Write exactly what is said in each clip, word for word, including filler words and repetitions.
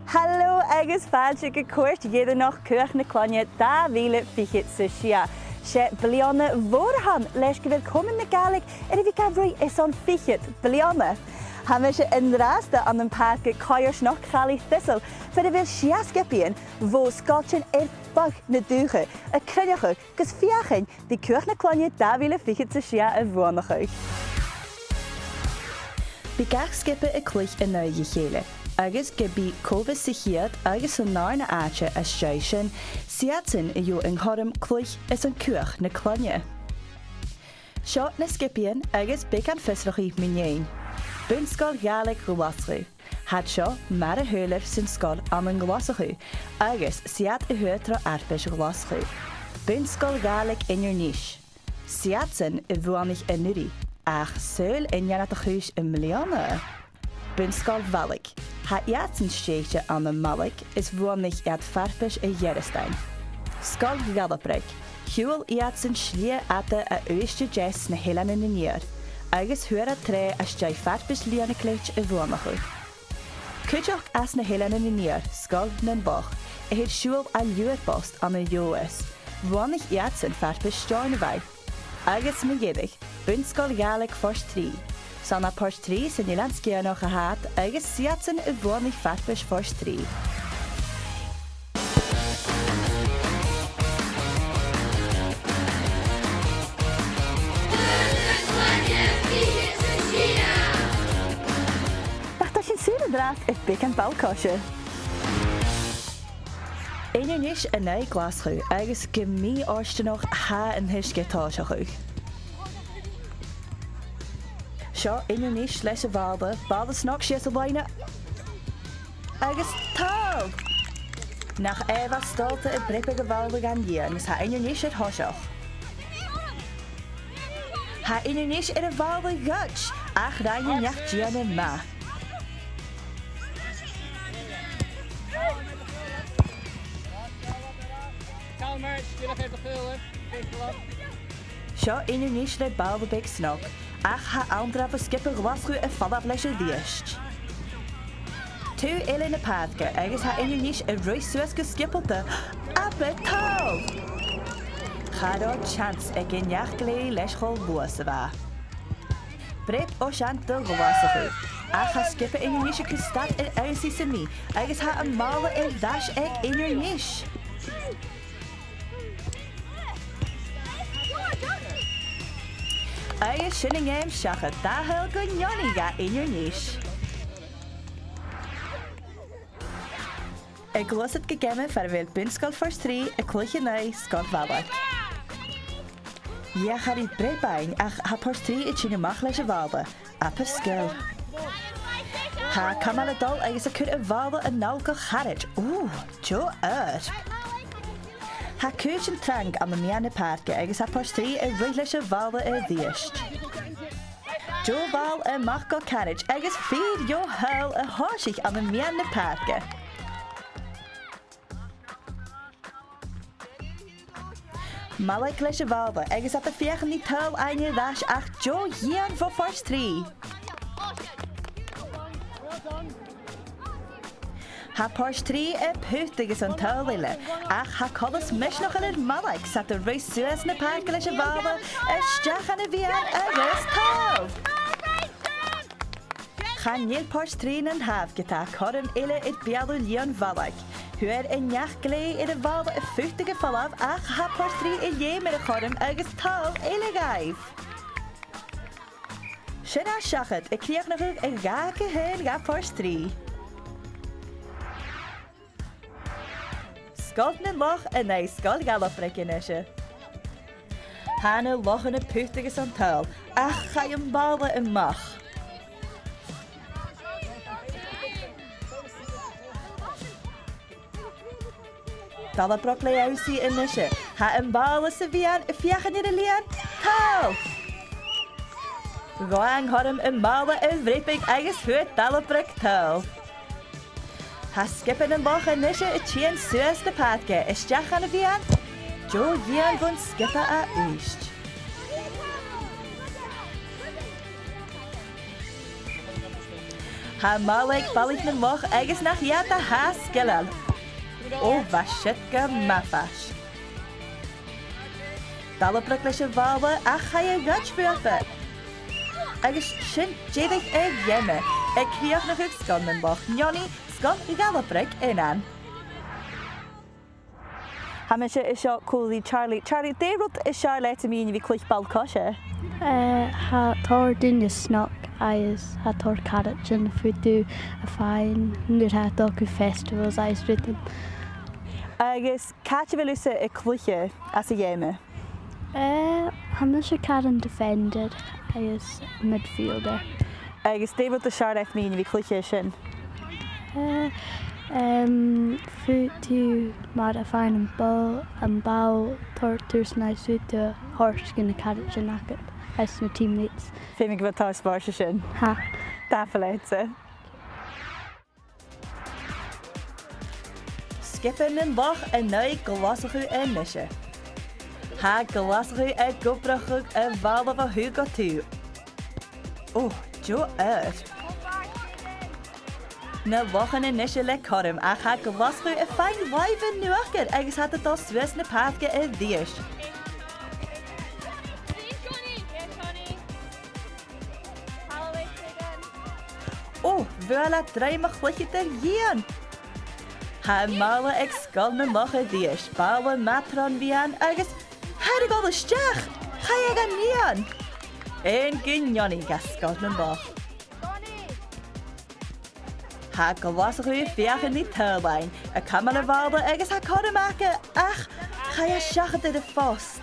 Halò agus fàilte gu cuairt dheireannach Cuach na Cloinne dà mhìle fichead 's a sia. 'S e bliadhna mhòr a th' ann leis gu bheil Comunn na Gàidhlig air a bhith ga ruith airson fichead bliadhna. Tha mise an-dràsta ann am pàirc coimhearsnachd Challaich Thistle far a bheil sia sgiobaidhean bho sgoiltean air feadh na dùthcha a' cruinneachadh gus feuchainn ri Cuach na Cloinne dà mhìle fichead 's a sia a bhuannachadh. Bidh gach sgioba a' cluich an aghaidh a chèile, agus ge bith cò bhios sa chiad agus san dàrna àite às dèidh sin, 's iadsan a gheibh an cothrom cluich airson Cuach na Cloinne. Seo na sgiobaidhean agus beagan fiosrachaidh mun deidhinn. Bun-sgoil Ghàidhlig Ghlaschu. Tha iad seo mar a shaoilear san sgoil ann an Glaschu, agus 's iad a fhuair tro fharpais Ghlaschu. Bun-sgoil Ghàidhlig Inbhir Nis. 'S iadsan a bhuannaich an-uiridh, ach saoil an dèan iad a' chùis am-bliadhna? Bun-sgoil Mhalaig. Tha iadsan stèidhichte ann am Malaig is bhuannaich iad farpais a' Ghearastain. Sgoil Dhalabraig. Shiubhail iadsan slighe fhada à Uibhist a Deas sna h-Eileanan an Iar, agus fhuair iad tro às dèidh farpais lìonacleit a bhuannachadh. Cuideachd às na h-Eileanan an Iar, Sgoil nan Loch, a tha air siubhal à Liùrbost ann an Leòdhas. Bhuannaich iadsan farpais Steòrnabhaigh. Agus mu dheireadh, Bun-sgoil Ghàidhlig Phort Rìgh. 'S ann à Port Rìgh san Eilean Sgitheanach a tha iad agus 's iadsan a bhuannaich farpais Phort Rìgh. Ach tha sinn sìos an-dràsta air beagan ball-coise. Inbhir Nis an aghaidh Ghlaschu agus gu mì-fhortanach tha an t-uisge a' tòiseachadh. Seo Inbhir Nis leis a' bhàlla, bàlla snog sìos an loidhne. Agus tadhal! Nach e a bha stòlda a' breabadh a' bhàlla dhan lìon, is tha Inbhir Nis air thoiseach. Tha Inbhir Nis air a' bhàlla a ghoid, ach rinn an neach-dìon math. Seo Inbhir Nis le bàlla beag snog, ach tha Anndra bho sgioba Ghlaschu a' falbh leis a-rithist. Taobh eile na pàirce agus tha Inbhir Nis a' ruith suas gu sgiobalta. Abair tadhal! Cha robh teans aig an neach-glèidhidh leis cho luath 's a bha e. Breab ò sean do Ghlaschu. Ach tha sgioba Inbhir Nis a' cur stad air ionnsaigh sam bith, agus tha am bàlla air ais aig Inbhir Nis. Agus sin an geama seachad, dà thadhal gu neoni dha Inbhir Nis. A' gluasad gu geama far a bheil Bun-sgoil Phort Rìgh a' cluich an aghaidh Sgoil Mhalaig. Dh'fheuch iad breab fhaighinn ach tha Port Rìgh a' tighinn a-mach leis a' bhàlla. Abair sgil. Tha Camal a' dol agus a' cur a' bhàlla a-null gu charaid. Ù, deagh oidhirp. Tha cùisean trang ann am meadhan na pàirce agus tha Port Rìgh a' ruith leis a' bhàlla a-rithist. Deagh bhàlla a-mach gu caraid agus fìor dheagh thadhal a thòisich ann am meadhan na pàirce. Malaig leis a' bhàlla agus iad a' feuchainn ri tadhal fhaighinn air ais ach deagh dhìon bho Phort Rìgh. Tha Port Rìgh a' putadh airson tadhal eile, ach tha coltas misneachail air Malaig 's iad a' ruith suas na pàirce leis a' bhàlla, a-steach dhan a' mheadhan agus tadhal! Chan eil Port Rìgh nan tàmh ged a tha cothrom eile air beulaibh lìon Mhalaig. Fhuair an neach-glèidhidh air a' bhàlla a phutadh a' falbh ach tha Port Rìgh a' leum air a' chothrom agus tadhal eile dhaibh. Sin e seachad, a' crìochnachadh a dhà gu a h-aon dha Port Rìgh. Sgoil nan Loch an aghaidh Sgoil Dhalabraig a-nise. Tha na Lochan a' putadh airson tadhal, ach chaidh am bàlla a-mach. Dalabrog le ionnsaigh a-nise. Tha am bàlla sa mheadhan a' feuchainn air an lìon. Tadhal! Ghabh e an cothrom am bàlla a bhreabadh agus fhuair Dalabrog tadhal. Tha sgioba nan Loch a-nise a' tighinn suas na pàirce, a-steach dhan a' mheadhan. Deagh dhìon bhon sgioba à Uibhist. Tha màl aig balaich nan loch agus nach iad a tha sgileil. Ò, bha siud gu math faisg. Dalabrog leis a' bhàlla ach chaidh a ghoid bhuapa. Agus sin deireadh a' gheama, a' crìochnachadh aig Sgoil nan Loch Neoni, Sgoil Dhalabrog Fhionnainn. Tha mise an seo còmhla ri Charlie. Charlie, dè an rud as fheàrr leat mu dheidhinn a bhith a' cluich ball-coise? Eh, tha tòrr daoine snog agus tha tòrr caraidean a' fuireach a' faighinn nuair a tha iad a' dol gu festivals agus rudan. Agus càit a bheil thusa a' cluiche anns a' gheama? Eh, tha mise caran defender agus midfielder. Agus dè an rud as fheàrr leat mu dheidhinn a bhith a' cluiche sin? Eh, em, faodaidh tu mar a' faighinn am ball, am ball, tòrr tursan agus faodaidh tu a thoirt gu na caraidean agad, is na teammates. Feumaidh gu bheil tòrr spòrs an sin. Tha. Tapadh leatsa. Sgioba nan Loch an aghaidh Glaschu a-nise. Tha Glaschu ag obrachadh a' bhàlla bho thaobh gu taobh. Ò, deagh oidhirp. Na Lochan a-nise le cothrom, ach tha Glaschu a' faighinn làmh an uachdair agus tha iad a' dol suas na pàirce a-rithist. Ò, bhuail e druim a' chluicheadair dhìon. Tha am màl aig Sgoil nan Loch a-rithist, ball math tron mheadhan agus tha e air a dhol a-steach. Chaidh e dhan mheadhan. Aon gu neoni do Sgoil nan Loch. Tha Glaschu a' feuchainn ri tadhal fhaighinn, a' cumail a' bhàlla agus tha cothrom aca, ach chaidh e seachad air a' phost.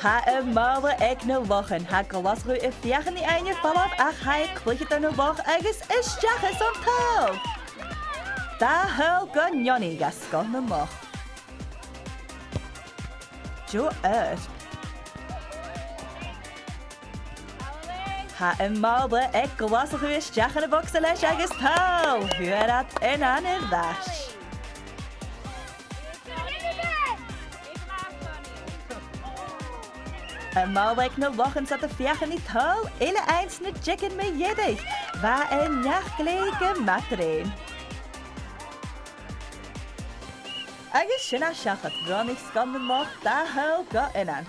Tha am màl aig na Lochan, tha Glaschu a' feuchainn ri fhaighinn air falbh ach tha e a' cluicheadair nan loch agus a-steach airson tadhal. Dà thadhal gu neoni do Sgoil nan Loch. Deagh oidhirp. Tha am màl aig Glaschu a-steach dhan a' bhogsa leis agus tadhal. Fhuair iad aon air ais. Am màl aig na Lochan 's iad a' feuchainn ri tadhal eile anns na diogan mu dheireadh. Bha an neach-glèidhidh gu math treun. Agus sin e seachad, bhruidhinn Sgoil nan Loch dà thadhal gu aon.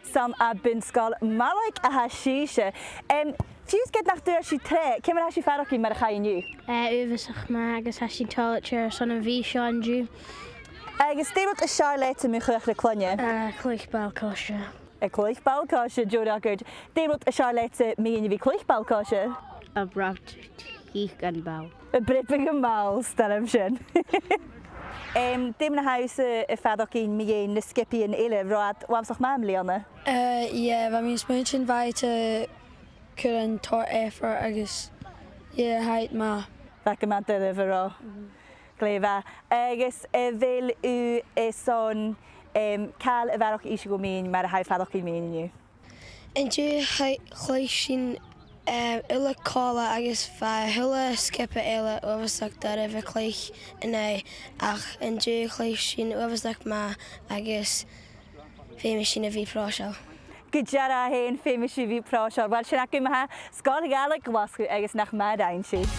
'S ann à Bun-sgoil Mhalaig a tha sibhse. Em, fiù 's ged nach d' fhuair sibh tro, ciamar a tha sibh a' faireachdainn mar a chaidh an-diugh? Eh, uabhasach math agus tha sinn toilichte airson a bhith seo an-diugh. Agus dè an rud as fheàrr leatsa mu chumhachd na cloinne? Eh, cluich ball-coise. A' cluich ball-coise, deagh fhreagairt. Dè an rud as fheàrr leatsa mu dheidhinn a bhith a' cluich ball-coise? A' breabadh am ball. A' breabadh am ball, 's toil leam sin. Em, dè mar a tha thusa a' faireachdainn mu dheidhinn na sgiobaidhean eile, robh iad uabhasach math am-bliadhna? Eh, yeah, bha mi a' smaointinn bha iad a' cur an tòrr effort agus, yeah, tha iad math. Bha gu math doirbh a ràdh. Glè mhath. Agus a bheil thu airson, em, càil a bharrachd innse dhomh mu dheidhinn mar a tha thu a' faireachdainn mu dheidhinn an-diugh? An-diugh chluich, chluich sinn, eh, uile còmhla agus bha a h-uile sgioba eile uabhasach doirbh a chluich an-diugh, ach an-diugh chluich sinn uabhasach math agus feumaidh sinn a bhith pròiseil. Gu dearbh fhèin, feumaidh sibh a bhith pròiseil. Uill, sin agaibh ma-thà, Sgoil Ghàidhlig Ghlaschu agus nach math a rinn sibh.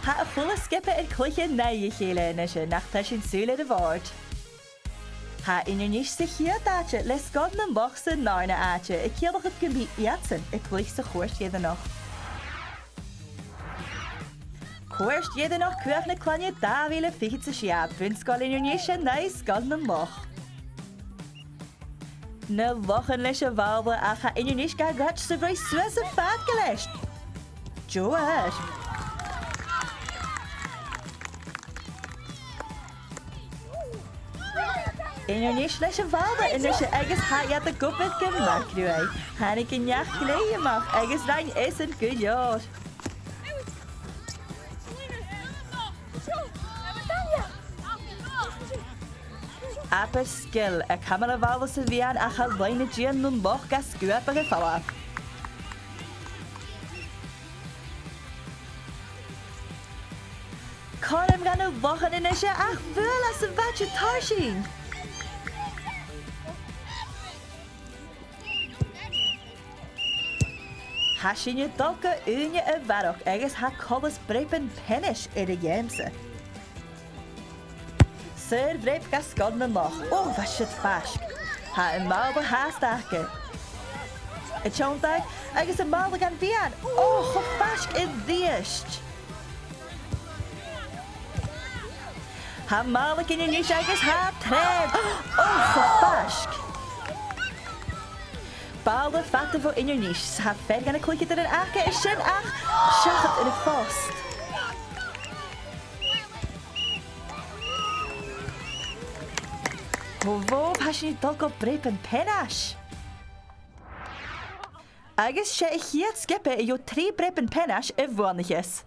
Tha a h-uile sgioba air cluiche an aghaidh a chèile a-nise, nach toir sinn sùil air a' bhòrd. Tha Inbhir Nis sa chiad àite le Sgoil nan Loch san dàrna àite, a' ciallachadh gum bi iadsan a' cluich sa chuairt dheireannach. Cuairt dheireannach Cuach na Cloinne dà mhìle fichead 's a sia, Bun-sgoil Inbhir Nis an aghaidh Sgoil nan Loch. Na Lochan leis a' bhàlla ach tha Inbhir Nis ga ghoid 's a' ruith suas am pàirc leis. Deagh oidhirp. Inbhir Nis leis a' bhàlla a-nise agus tha iad ag obair gu math cruaidh. Thàinig an neach-glèidhidh a-mach agus rinn esan gu leòr. Abair sgil a' cumail a' bhàlla sa mheadhan ach tha loidhne dìon nan Loch ga sguabadh air falbh. Cothrom dha na Lochan a-nise ach bhuail e sa mhaide tarsainn. Tha sinn a' dol gu ùine a bharrachd agus tha coltas breaban peanais air a' gheama-sa. Saor-bhreab do Sgoil nan Loch. Ò, bha siud faisg. Tha am ball a' tòiseachadh. A' tionndadh agus am ball gun mheadhan. Ò, cho faisg a-rithist. Tha am ball aig Inbhir Nis agus tha e treun. Ò, cho faisg. Ball fada bho Inbhir Nis, tha fear dha na cluicheadairean aca an sin ach seachad air a' phost. Bhò, bhò, tha sinn a' dol gu breaban peanais. Agus 's e a' chiad sgioba a gheibh trì breaban peanais a bhuannaicheas.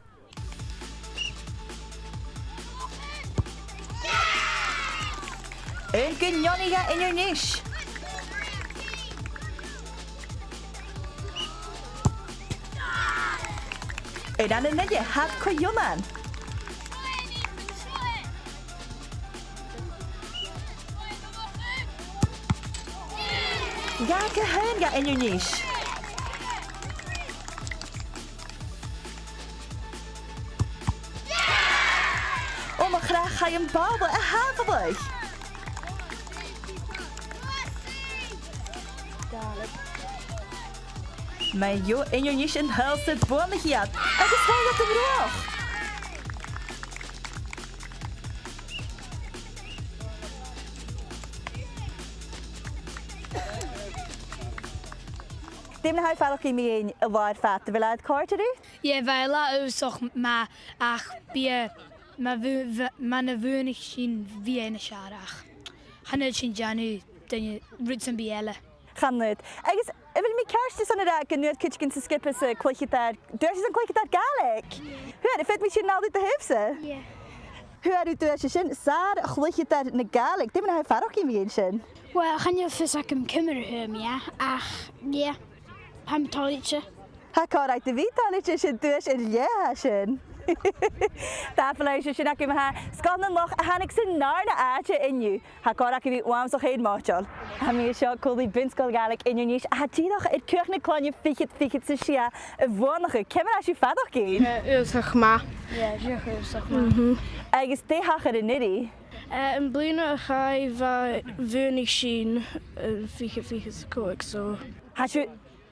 Aon gu neoni do dh'Inbhir Nis. Aon ann an-diugh, tha iad co-ionann. Dhà gu h-aon do dh'Inbhir Nis. Ò mo chreach, chaidh am ball a shàbhaladh. Ma gheibh Inbhir Nis an t-ùidh-sa, buannaichidh iad, agus tha iad an-dràsta. Dè mar a tha thu a' faireachdainn mu dheidhinn an latha fada, a bheil e a' còrdadh riut? Yeah, bha e latha uabhasach math, ach bidh e, ma bhu-, bh-, mura buannaich sinn, bidh e nas fheàrr, ach chan fhaod sinn dèanamh duine rud sam bith eile. Chan fhaod. Agus a bheil mi ceart airson a ràdh gun d' fhuair cuideigin san sgioba-sa cluicheadair, duais airson cluicheadair Gàidhlig? Fhuair, am faod mi sin a shealltainn do thaobh-sa? Yeah. Fhuair thu duais an sin, sàr-chluicheadair na Gàidhlig. Dè mar a tha thu a' faireachdainn mu dheidhinn sin? Well, chan eil fhios agam ciamar a fhuair mi e, ach, yeah, tha mi toilichte. Tha còir agad a bhith toilichte, 's e duais air leth a tha sin. Tapadh leibh, 's e sin agaibh ma-thà Sgoil nan Loch a thàinig san dàrna àite an-diugh. Tha còir agaibh a bhith uabhasach air moiteil. Tha mi an seo còmhla ri Bun-sgoil Ghàidhlig Inbhir Nis, a tha dìreach air cuairt na cloinne fichead fichead 's a sia a bhuannachadh. Ciamar a tha sibh a' faireachdainn? Eh, uabhasach math. Yeah, dìreach uabhasach math. Mhm. Agus dè thachair an-uiridh? Eh, am bliadhna a chaidh, bha, bhuannaich sinn, eh, fichead fichead 's a còig, so. Tha sibh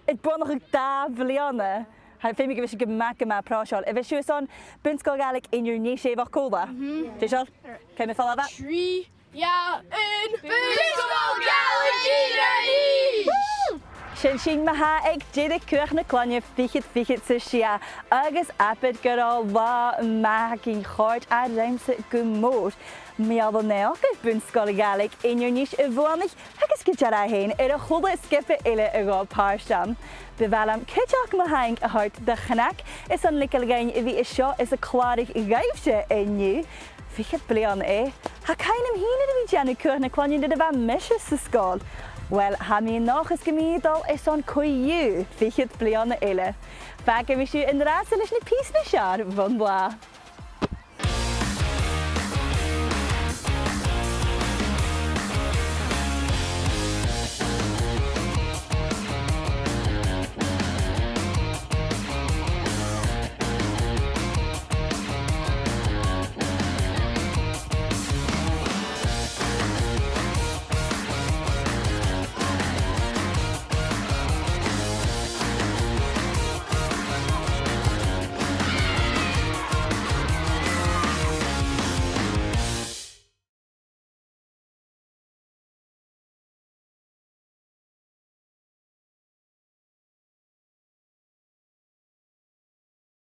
air buannachadh dà bhliadhna. Tha, feumaidh gu bheil sibh gu math, gu math pròiseil. A bheil sibh airson Bun-sgoil Ghàidhlig Inbhir Nis èigheach còmhla? Mhm. Deiseil? Right. Cùm air falbh. Trì, dhà, aon, Bun-sgoil Ghàidhlig Inbhir Nis! Sin sinn ma-thà aig deireadh cuairt na cloinne fichead fichead 's a sia, agus abair gun robh latha math againn, chòrd e rium-sa gu mòr. Meal do naidheachd air Bun-sgoil Ghàidhlig Inbhir Nis a bhuannaich, agus gu dearbh fhèin air a h-uile sgioba eile a ghabh pàirt ann. Bu mhath leam cuideachd mo thaing a thoirt do ChnaG airson leigeil dhuinn a bhith an seo is a' clàradh dhuibhse an-diugh. Fichead bliadhna, eh? Tha cuimhn' agam fhìn air a bhith a' dèanamh cuairt na cloinne nuair a bha mise san sgoil. Uill, tha mi an dòchas gum bi mi a' dol airson co-dhiù fichead bliadhna eile. Fàgaidh mi sibh an-dràsta leis na pìosan as fheàrr bhon latha.